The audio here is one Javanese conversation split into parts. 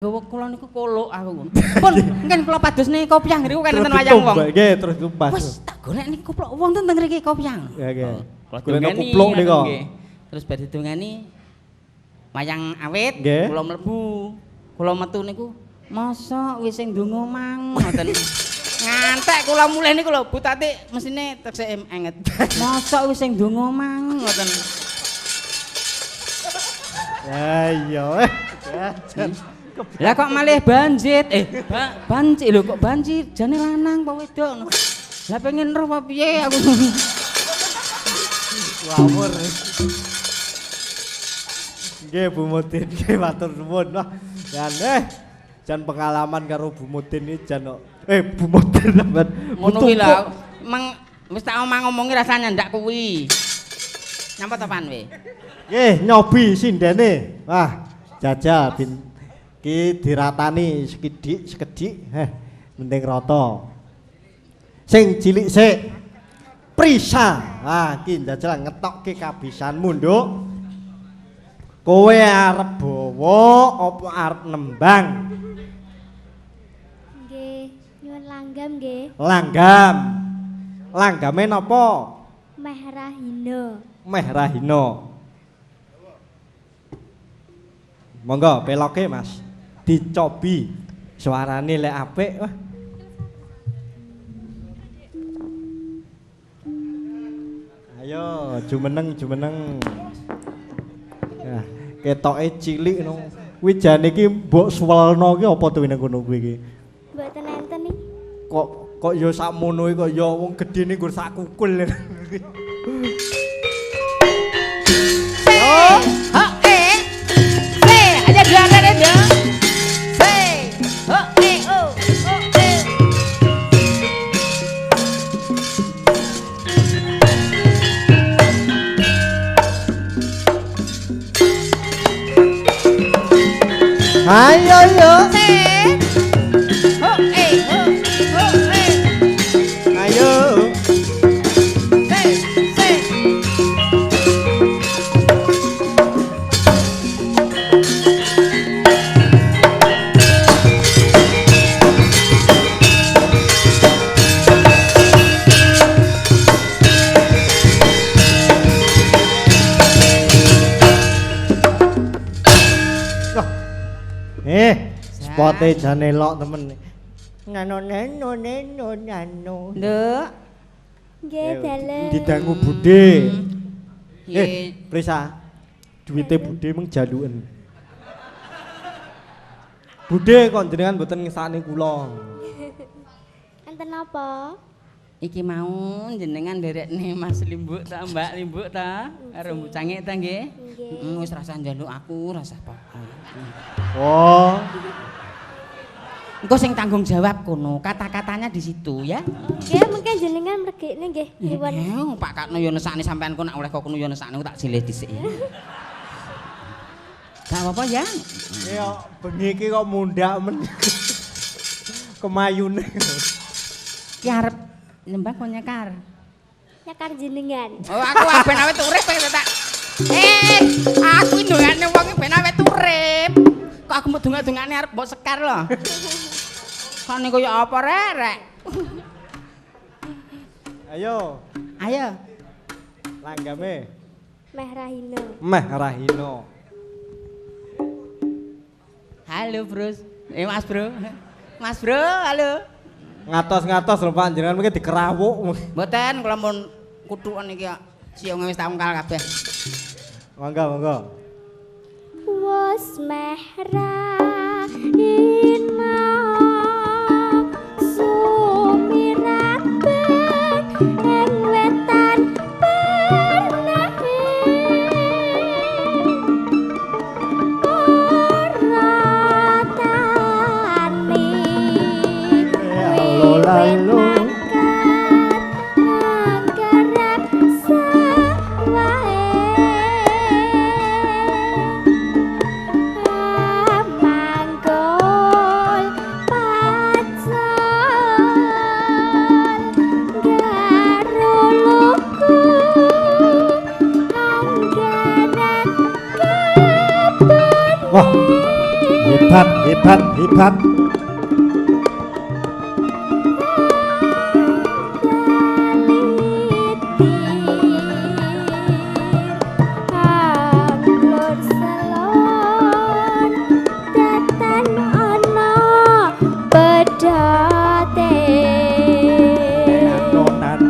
Gawa kula niku kolok aku ngono. Pun mungkin kula padosne kopiah ngriku kan enten wayang wong. Nggih, terus tumbas. Wis tak golek niku kupluk wong ten ngriki kopiah. Ya nggih. Kula Golekno dongani, kupluk nika. nggih. Terus bar didongani wayang awit kula mlebu. Kula metu niku mosok wis sing ndonga mang ngoten. Ngantek kula mulih niku lho Bu Tati mesine tesih enget. Mosok wis sing ndonga mang ngoten. Ya iya eh. Jajan. Lah kok malih banjit? Banjit lho kok banjit? Jane lanang apa wedok? Lah pengen roh apa piye aku. Ngawur. Nggih Bu Mudin, nggih matur nuwun. Wah, jan jan pengalaman karo Bu Mudin iki jan kok. Bu Mudin sampean. Ngono kuwi lho. Mang wis tak omong ngomongi rasane ndak kuwi. Nyapa to Pan we? Nggih, nyobi sindene. Wah, jajal bin ki diratani sekedhik sekedhik, penting rata. Sing cilik sik. Prisa. Ah, ki njajal ngetokke kabisanmu, Nduk. Kowe arep bawa apa arep nembang? Nggih, nyuwun langgam nggih. Langgam. Langgame napa? Meh Rahina. Meh Rahina. Monggo peloke, Mas. Dicobi suarane lek apik, wah. Ayo, jumeneng jumeneng. Nah, ketoke cilik ngono. Kuwi jane iki mbok suwelno ki apa to nang kono kuwi iki? Mboten enten iki. Kok kok ya sakmono iki kok ya wong gedene nggur sak kukul. C H E C aja dua dua. C H E O O E. Ayo yo. C H E H H E. Ayo. C C. Spote jane lok temen. Nano nano nano nano. Nduk. Nggih, dalem. Didangu Bude. Nggih. Prisa. Duwite Bude mung jaluken. Bude kok jenengan mboten ngesakne kula. Enten napa? Iki mau jenengan nderekne Mas Limbuk ta, Mbak Limbuk ta? Karo Mbok Cangik ta nggih? Nggih. Wis rasa njaluk aku, rasa apa-apa. Oh. Engko sing tanggung jawab kono, kata-katanya di situ ya. Nggih, mungkin jenengan mregekne nggih pripun. Pak Katno yo nesakne sampean kok nek oleh kok kono yo nesakne tak silih dhisik ya. Gak apa-apa ya. Ya bengi iki kok mundhak men. Kemayune. Ki arep nembang kok nyekar. Nyekar jenengan. Oh, aku ben awet urip tak. Aku ndongane wong ben awet urip. Kok aku mbok dongak-dongakne arep mbok sekar lho. Kok niku ya apa rek rek? Ayo. Ayo. Langgame. Meh Rahina. Meh Rahina. Halo, Bro. Mas Bro. Mas Bro, halo. Ngatos-ngatos lho Pak jenengan mungkin dikerawuk. Mboten, kula mun kuthukan iki kok siunge wis tak ungkal kabeh. Monggo, monggo. Wos meh Rahina sumirat ing wetan pernahe ora tani Lalu. Anggarap sawahe Hebat, hebat. Anglur selon datan ana pedhote. Anonan.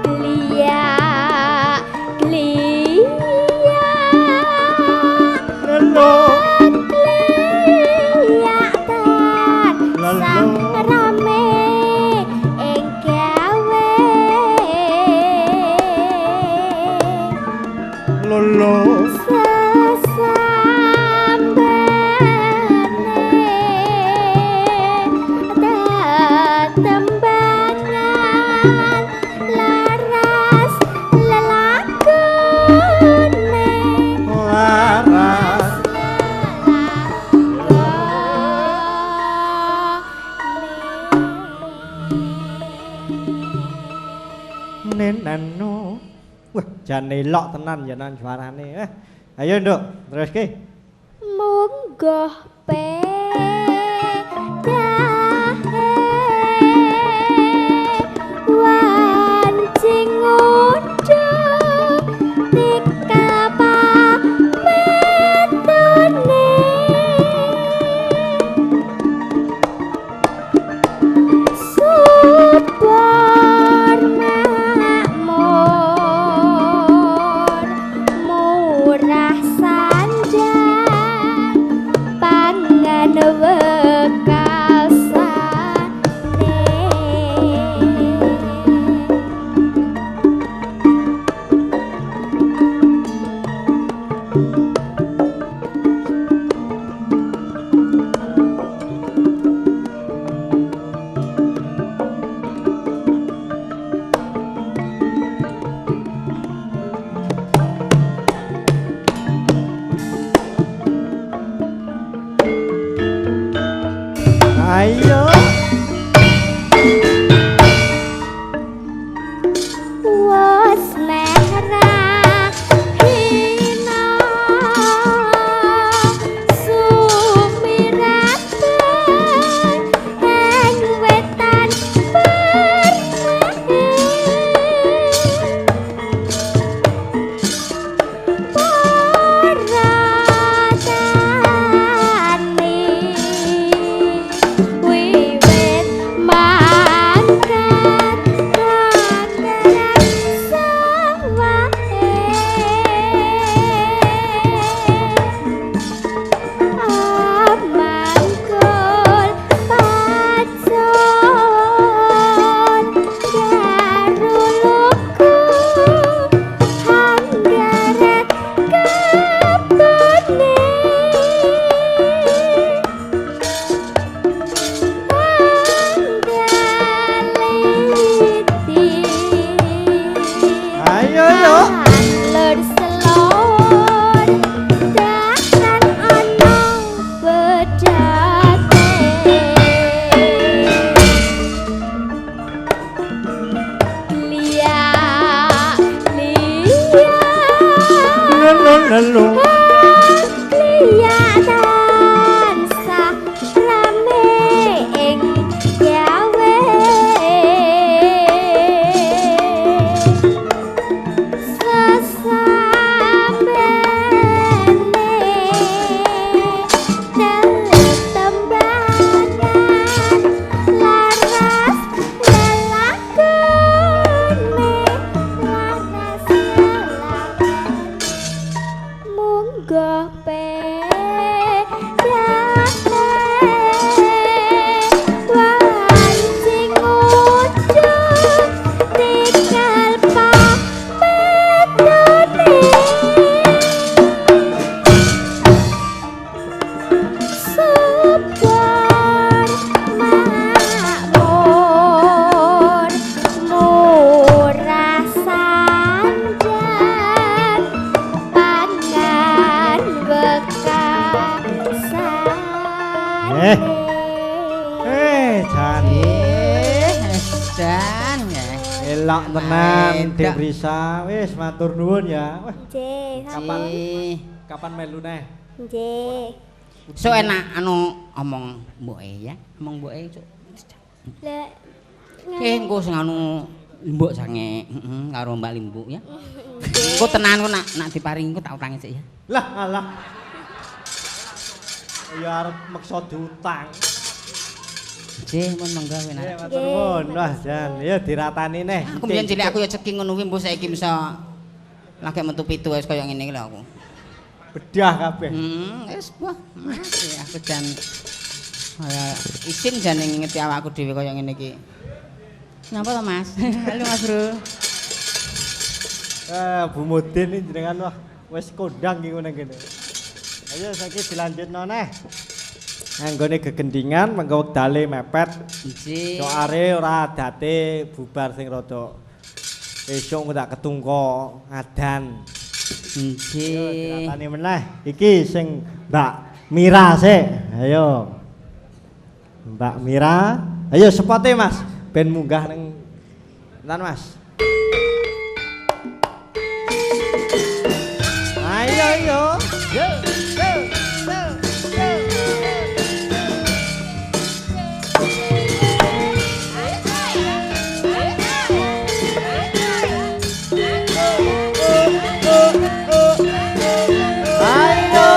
Kliyak kliyak Lelo. kliyak tan Lelo. sang rame ing gawe. Lolo. Sesambane tetembangan laras lelakone. Laras. Nenano. Wah, jan elok tenan jenengan suarane. Ayo, Nduk, teruske. Munggah pedahe wancing ngundhuh tikal pametone. Subur makmur murah sanjan pangan wekasane. Ayo. Wos merah hina sumiratan ing wetan permahe. Para tani wiwit mangkat kangkeran sawahe. Amangkul pacul garuluku hanggaret kebone. Andaliti. Ayo, yo. Lur selon datan ana pedhote. Kliyak kliyak Lelo, lelo. kliyak tansah rame ing gawe. Sesambene tetembangan laras lelakone laras lelakone. Munggah pedahe wancing ngundhuh tikal pametone. Subur makmur murah sanjan pangan wekasane. Jan. Jan ya. Elok tenan Enak. Dik Risa. Wis matur nuwun ya. Wah, Nggih, Kapan? Nggih. Kapan melu neh? Nggih. So enak anu omong mboke ya, omong mboke cuk. Lah Engko sing anu limbuk sange, heeh, karo Mbak Limbuk ya. Engko tenan ku nak diparingi engko tak utangi sik ya. Lah alah. Ya arep meksa diutang. Nggih, mun monggo Nggih, penak. matur nuwun. Wah, jan, ya diratani neh. Aku mbiyen cilik aku ya ceking ngono kuwi mbok saiki bisa lagi metu pitu wis kaya ngene iki lho aku. Bedah kabeh. Wis wah, mati aku jan kaya isin jan ngingeti awakku dhewe kaya ngene iki. Nyapa to, Mas? Halo Mas Bro. Bu Mudin iki jenengan wah wis kondang iki ngene kene. Ayo saiki dilanjutno neh. Anggone gegendingan mengko wektale mepet. Nggih. Soare ora adate bubar sing rada esuk engko tak ketungko adan. Nggih. Diratani meneh. Iki sing Mbak Mira sik. Ayo. Mbak Mira. Ayo sepote Mas, ben munggah ning Entan Mas. Ayo ayo. Yo yo yo yo. Ayo.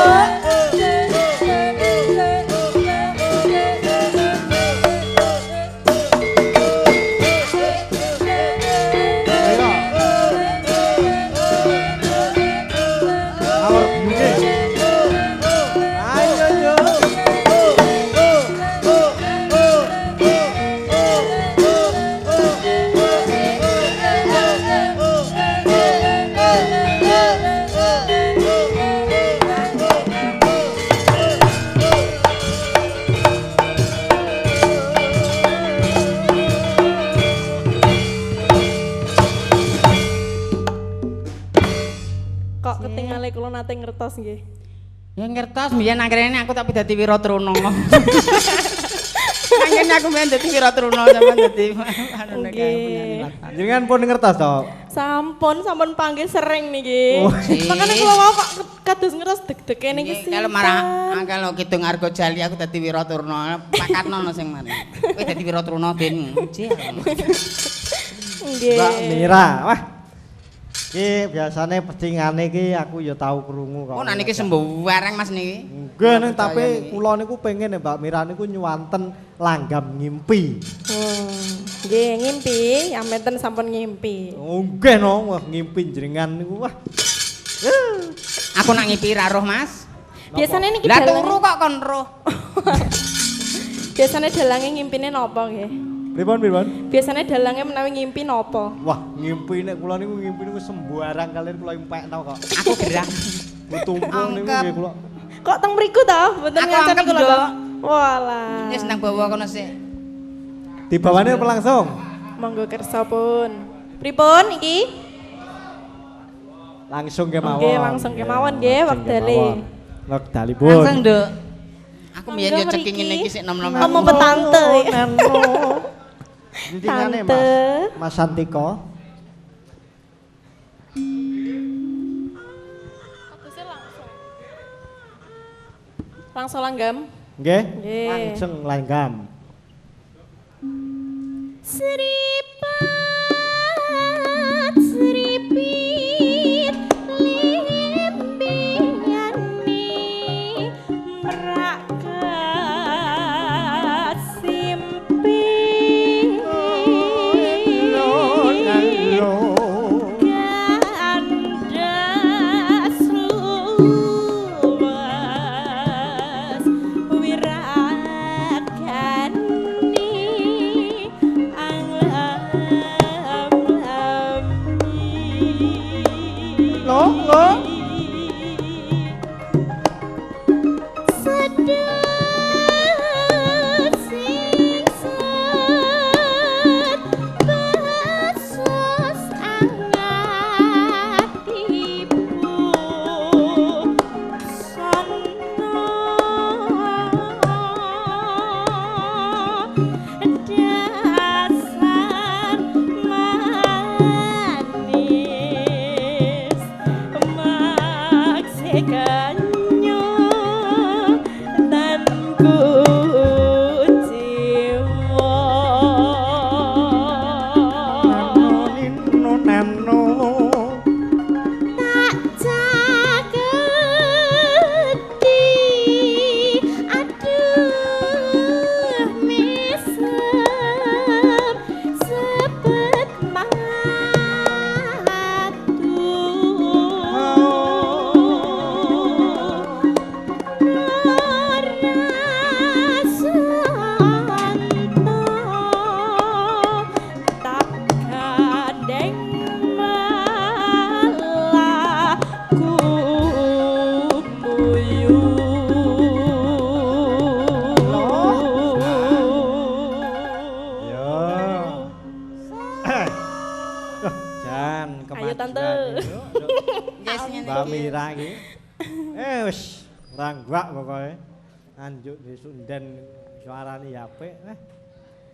Ayo. Awor bune. Ayo yo. Kok ketingale kula nate ngertos nggih. Ya ngertos mbiyen akhirnya aku tapi dadi Wiratruna. Akhirnya aku mbiyen dadi Wiratruna sampean dadi anu nek Nggih. Jenengan pun ngertos to? Sampun, sampun panggil sering niki. Oh. Makane kula wau kok kados ngertos deg-dege niki Nggih, kalau marah kalau Kidung Argojali aku dadi Wiraturna, Pak Karno no sing mari. Kowe dadi Wiraturna Den. Nggih. Nggih. Mbak Mira, wah. Iki biasane pestingane iki aku ya tau krungu kok. Oh, nek niki sembarang Mas niki. Nggih ning Percaya tapi niki. kula niku pengen ya Mbak Mira niku nyuwanten langgam ngimpi. Oh, nggih ngimpi, amenten sampun ngimpi. Oh, nggih no, wah ngimpi jenengan niku wah. Aku nak ngipi ra roh Mas. Biasane niki Lah dalange- turu kok kon roh. Biasane dalange ngimpine napa nggih? Pripun pripun? Biasane dalange menawi ngimpi napa? Wah, ngimpi nek kula niku ngimpi niku sembarang kalian kula impekno kok. Aku gerah. Butumpung niku Angkep. nggih kula. Kok teng mriku to? Mboten Aku ngancani angkep, kula to. Nduk. Walah. Wis nang bawa kono sik. Dibawane apa langsung? Monggo kersa pun. Pripun iki? Langsung kemawon. Nggih, langsung kemawon nggih, Langsung wektale. kemawon. Wekdalipun. Langsung, Nduk. Aku mbiyen yo Monggo ceking mriki. ngene iki sik nom-nom. Omong petante. Jenengane Tante. Mas. Mas Santiko. Langsung langgam. Nggih. Nggih. Langsung langgam. Seripat seripit limpiane Merak kasimpi. Gandas luas wiragani anglar Mira iki. Wis ranggwak pokoke. Anjuk di sunden suarane ya apik.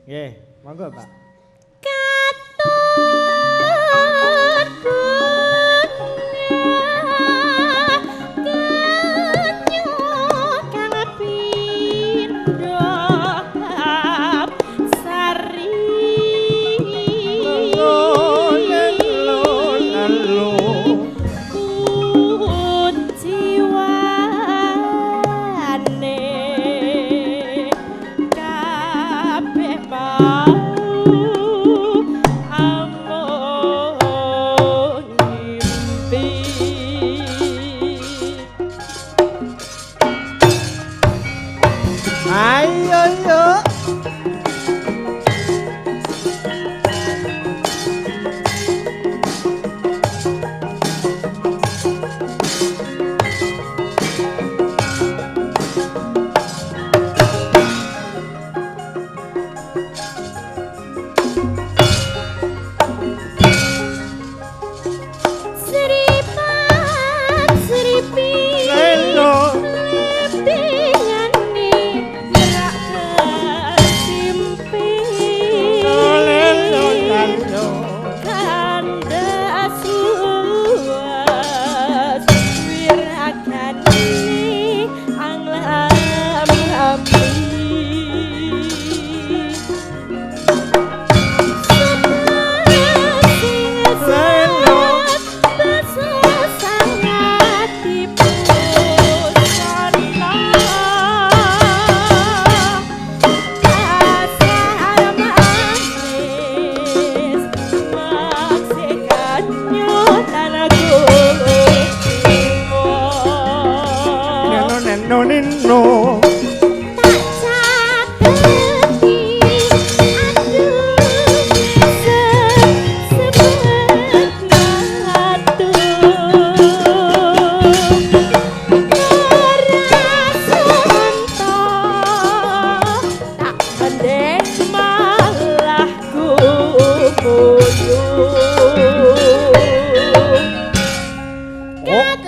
Nggih, monggo, Pak. Katut bunga kang pindha sari kuciwane kabeh mau amung ngimpi. Ayo yo. Seripat seripi Lelo. lepingane rak kesimpi Lelo lelo. kanda suwas wirakane anglam ampi. Neno neno neno. Oke.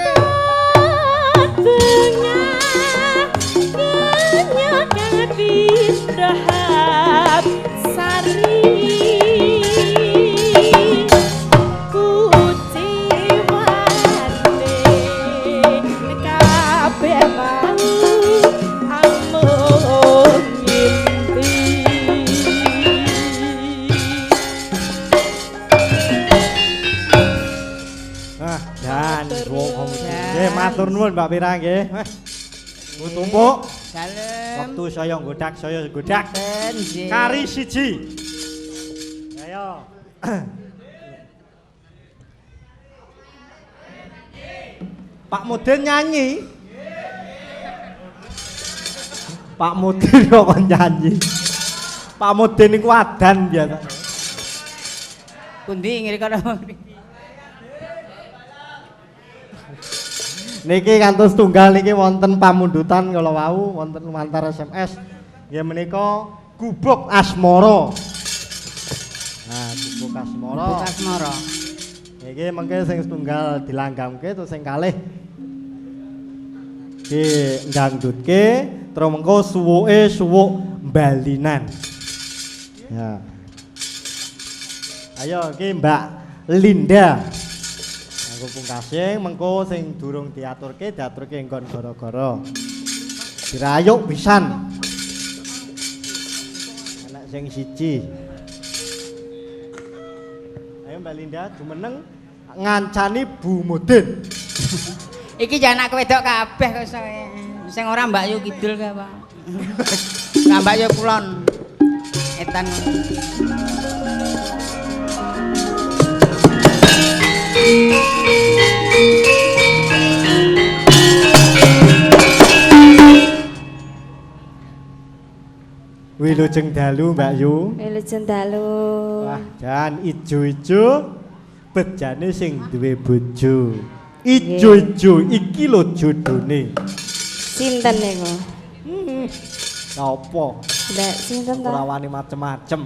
Ah, jan wong nggih matur nuwun Mbak Mira nggih. Wah. Nggo tumpuk. Dalem. Wektu saya nggodak, saya nggodak. Nggih. Kari siji. Ayo. Pak Mudin nyanyi. Pak Mudin kok kon nyanyi. Pak Mudin niku adan biasa. Pundi ngriko napa? Niki kantos tunggal niki wonten pamundutan kala wau wonten lumantar SMS. Nggih menika Gubuk Asmara. Nah, Gubuk Asmara. Gubuk Asmara. Niki mengke sing setunggal dilanggamke terus sing kalih didangdutke terus mengko suwuke suwuk balinan. Ya. Ayo iki Mbak Linda. Aku pungkase mengko sing durung diaturke diaturke nggon gara-gara. Dirayuk pisan. Enak sing siji. Ayo Mbak Linda jumeneng ngancani Bu Mudin. Iki jan anak wedok kabeh kok iso. Sing ora Mbak Yu kidul kae, Pak. Lah Mbak Yu kulon. Etan. Wilujeng dalu Mbak Yu. Wilujeng dalu. Wah, jan ijo-ijo bejane sing duwe bojo. Ijo-ijo iki lho jodone. Sinten niku? Napa? Mbak sinten ta? Ora wani macem-macem.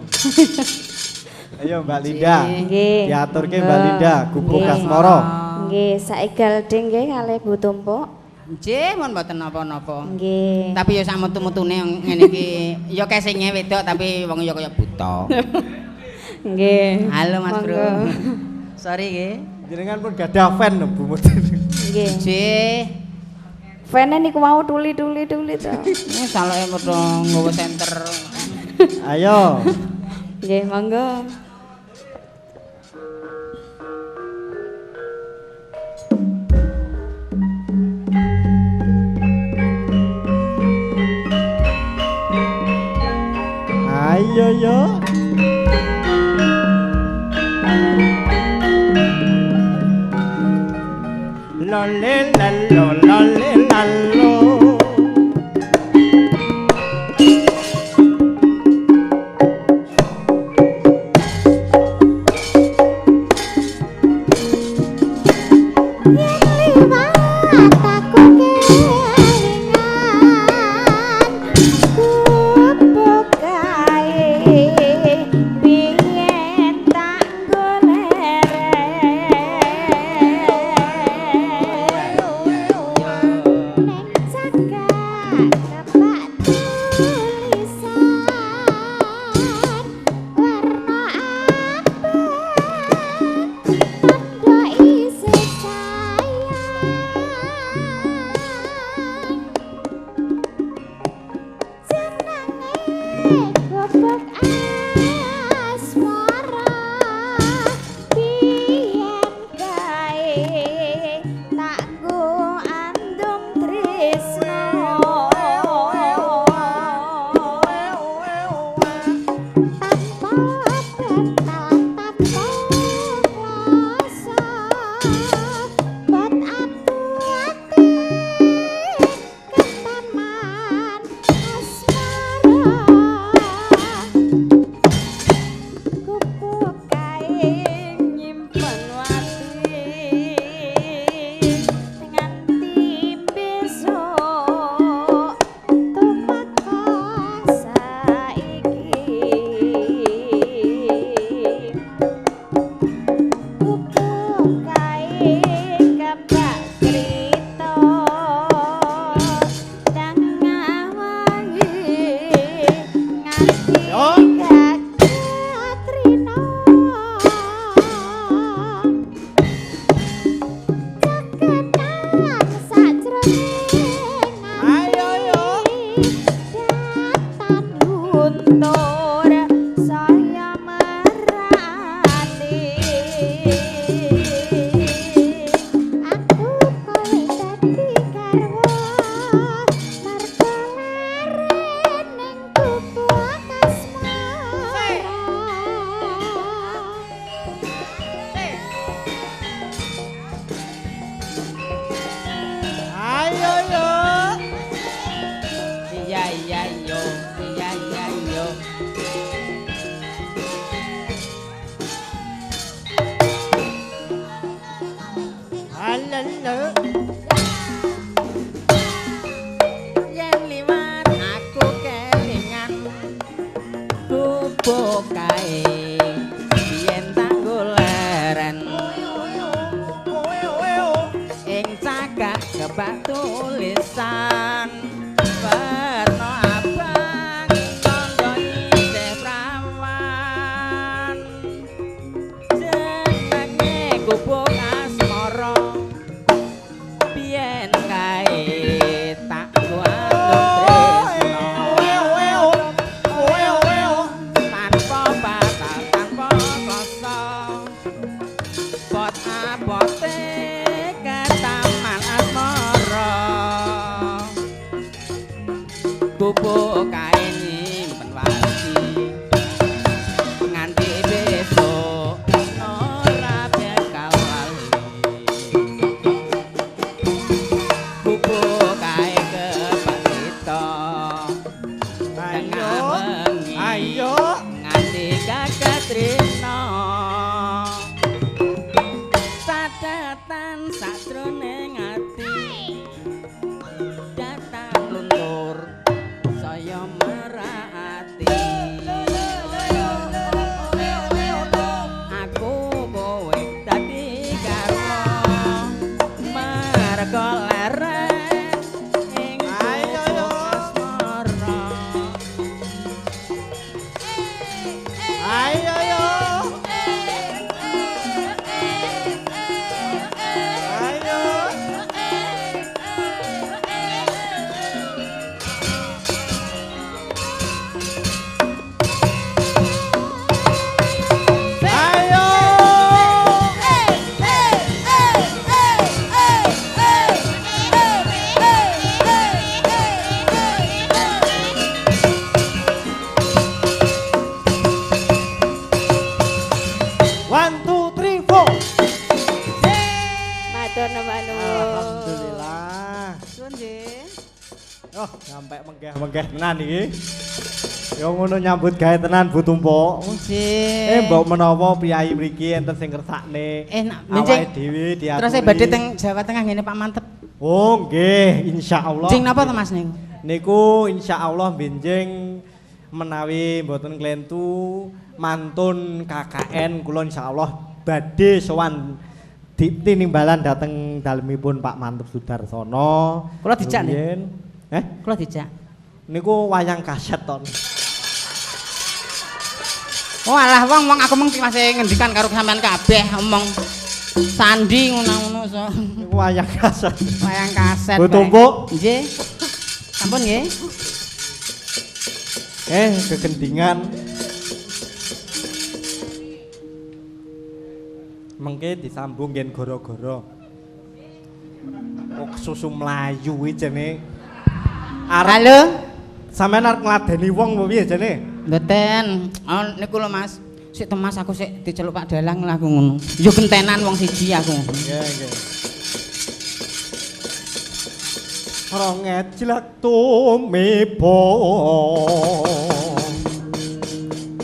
Ayo Mbak Linda. Nggih. Diaturke Mbak Linda gubuk Nggih. Asmara. Nggih, saegal ding nggih kalih Bu Tumpuk. Nggih, mun mboten napa-napa. Nggih. Tapi ya sak metu-metune ngene iki ya kesinge wedok tapi wong ya kaya buta. Nggih. Halo Mas Bro. Monggo. Sorry nggih. Jenengan pun gadah fan lho, Bu Mutin. Nggih. Nggih. Fene niku mau tuli-tuli-tuli to. Ini saloke padha nggawa senter. Ayo. Nggih, monggo. Ayo yo. Lole la lo lole la lo. Yen liwat aku kelingan gubuk kae biyen tak goleren ning cagak kebak tulisan warna abang tandha isih sayang jenenge gubuk asmara biyen kae tak nggo andum tresno tanpa bantal tanpa kloso bot abu-ate ketaman asmara gubuk kae nyimpen wati nganti besok tumeka saiki gubuk kae kebak crita tengah wengi nganti Yo. katrina caketan sajroning Ayo yo. datan luntur saya merati aku kowe dadi garwa mergo leren ning gubuk asmara. Ayo yo. Iya iya yo, iya iya yo. Halo. Yen liwat aku kelingan gubuk kae biyen tak goleren ing cagak kebak tulisan werna abang tandha isih prawan jenenge gubuk asmara biyen kae tak go andum tresno tanpa batal tanpa kloso bot abote ketaman asmara gubuk kae nyimpen wati nganti besok ora bakal lali gubuk kae kebak crita tengah wengi Ayo. nganti kakatrina cadatan sajroning ati datang luntur saya merati aku kowe dadi garwa Sampai menggeh-menggeh tenan iki. Ya ngono nyambut gawe tenan Bu Tumpuk. Nggih. Mbok menawa priyayi mriki enten sing kersakne. Nak awake dhewe diaturi. Terus badhe teng Jawa Tengah ngene Pak Mantep. Oh nggih, insyaallah. Jing napa to Mas niku? Niku insyaallah benjing menawi mboten klentu mantun KKN kula insyaallah badhe sowan tinimbalan dhateng dalemipun Pak Mantep Sudarsono. Kula dijak nggih. Kula dijak. Niku wayang kaset to. Oh alah wong wong aku mung masih ngendikan karo sampean kabeh omong sandi ngono-ngono so. Niku wayang kaset. Wayang kaset. Bu Tumpuk. Nggih. Sampun nggih. Kegendingan. Mengke disambung ngen goro-goro. Kok susu mlayu iki jene. Halo. Sampeyan arep ngladeni wong apa piye jene? Mboten. Oh niku lho Mas. Sik to Mas aku sik diceluk Pak Dalang lah aku ngono. Yo gentenan wong siji aku. Nggih, nggih. Rongejlak tumiba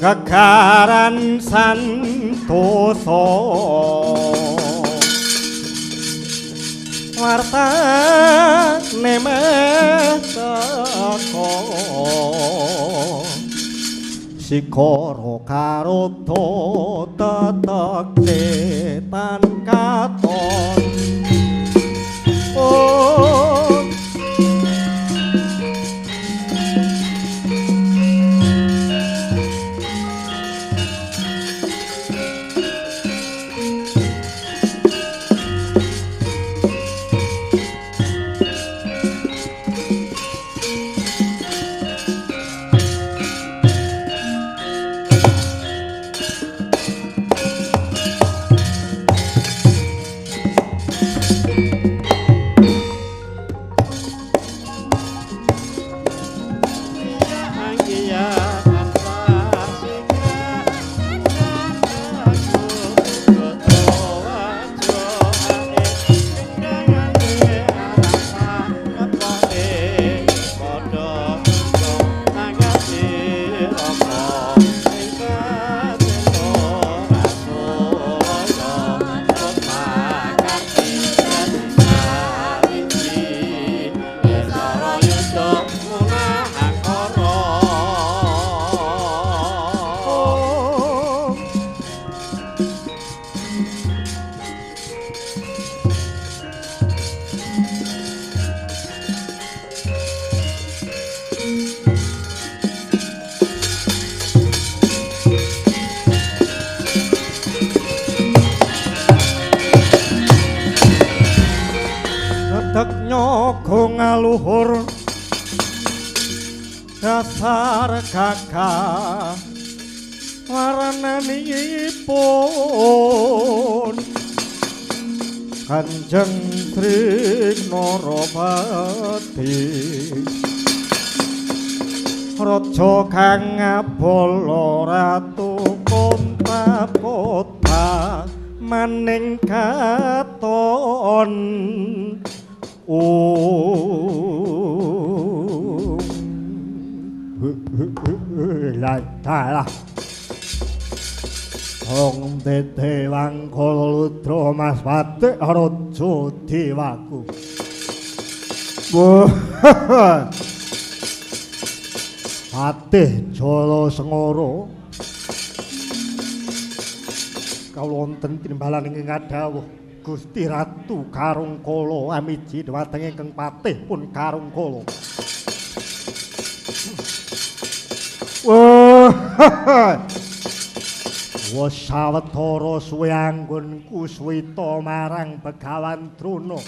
gegaran santosa wartane mestaka sikara karota tetek setan katon. Oh ngaluhur dasar gagah warnanipun Kanjeng Sri Narapati raja kang ngabala ratu Kontapota maning katon. Oh, lah Hong Tete Wangkala Ludra Mas Batik Raja Dewaku. Patih Jala Sengara kawula wonten tinimbalan ingkang ngadhawuh Gusti Ratu Karungkala amiji dhumateng ingkang patih pun Karungkala. Wes sawetara suwe anggonku suwita marang Begawan Drona.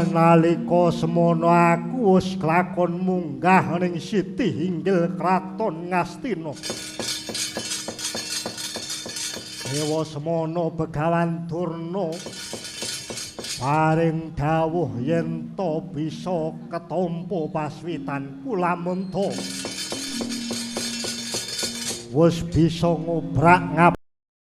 Nalika semono aku wis kelakon munggah ning siti hinggil kraton Ngastina. Dewa semono Begawan Durna paring dawuh yen to bisa ketampa paswitanku lamun to wis bisa ngobrak